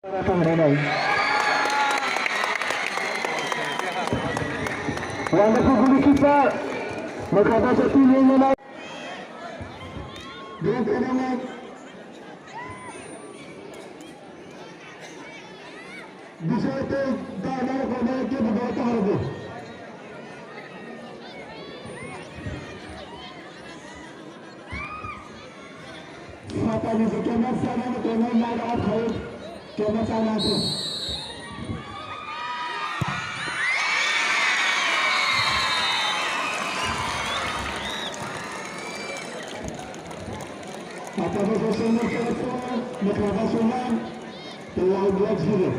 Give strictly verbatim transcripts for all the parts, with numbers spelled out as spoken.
Wonderful goalkeeper. Mokha basa team ni nai. Bisai tei da nai ko nai ke bwdai ta harbo. Sata ni je kema sana ni kema nai da khai kema sana tu. Apa ba sosok ni kema sana ni kema sana. Tei All Blacks hino.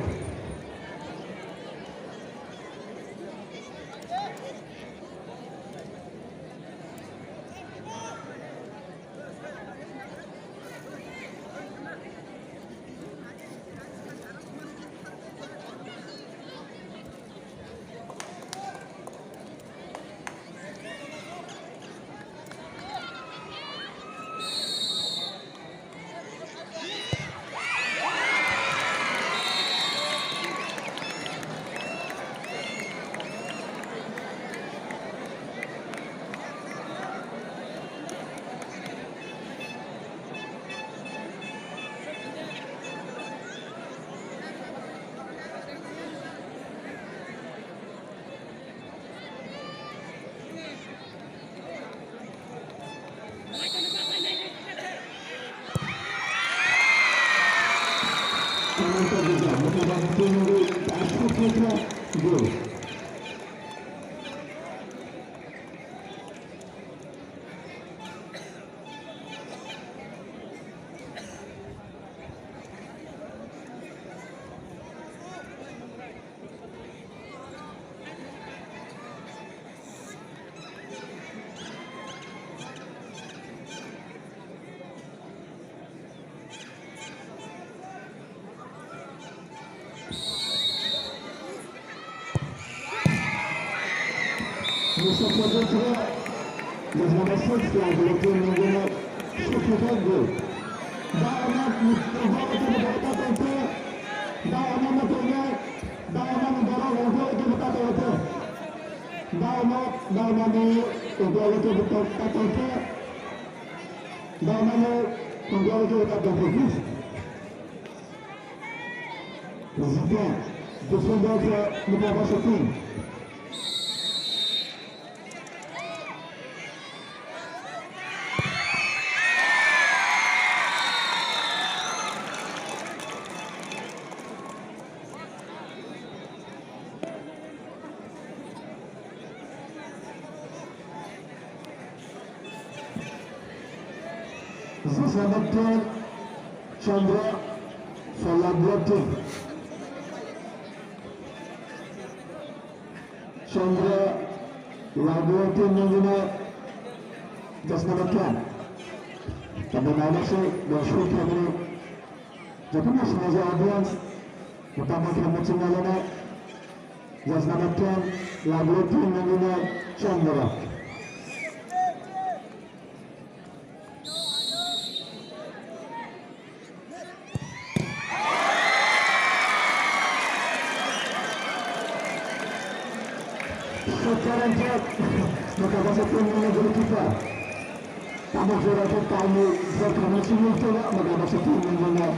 Musa Pradesra, number six, Lagulati Nangina, Sukhita Gul. Daomat, Daomat, Daomat, Daomat, Daomat, Daomat, Daomat, Daomat, Daomat, Zita, defender for Mukabasa team. This is number ten, Chandra Falabhati. Chandra Falabhati nangina just number ten. Tamo nana se, the shoot hamani. Jotono sinaja audience, mutama khe muchung nalana, just number ten, Falabhati nangina Chandra. Sekarang dia, maka masa pun mengajar kita. Tambah surat kita ini, saya kamu sini juga, maka masa pun mengajar.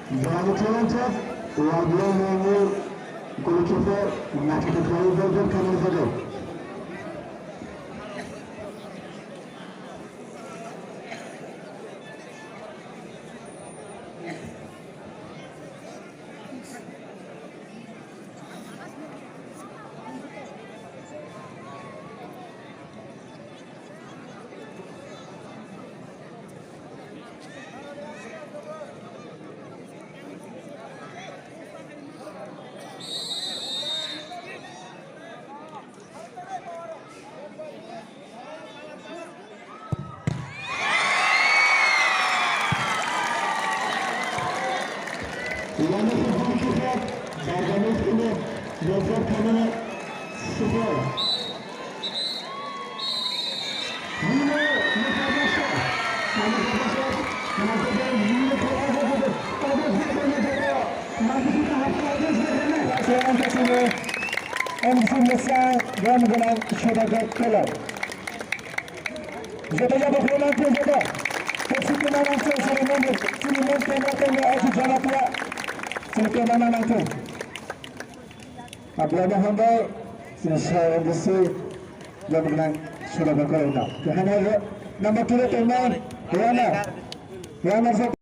Bravo, talented. Wagner Mengul, goalkeeper, United Volleyball Club, Kanal Bago. Joseph Khamani, Sipol. M D C Mwsang, Ramgwnang, Sodagar, Kolar. Joto joto khulumkha joto. Tepsi tuma nangkhe sari nangkhe. Chini men tengma tengma aji jana pia. Chini tengma nangkhe. Abla no hambai. Chini sa M D C. Jabang nang sudah berkorona. Kehana number two tengma. Yana. Yana.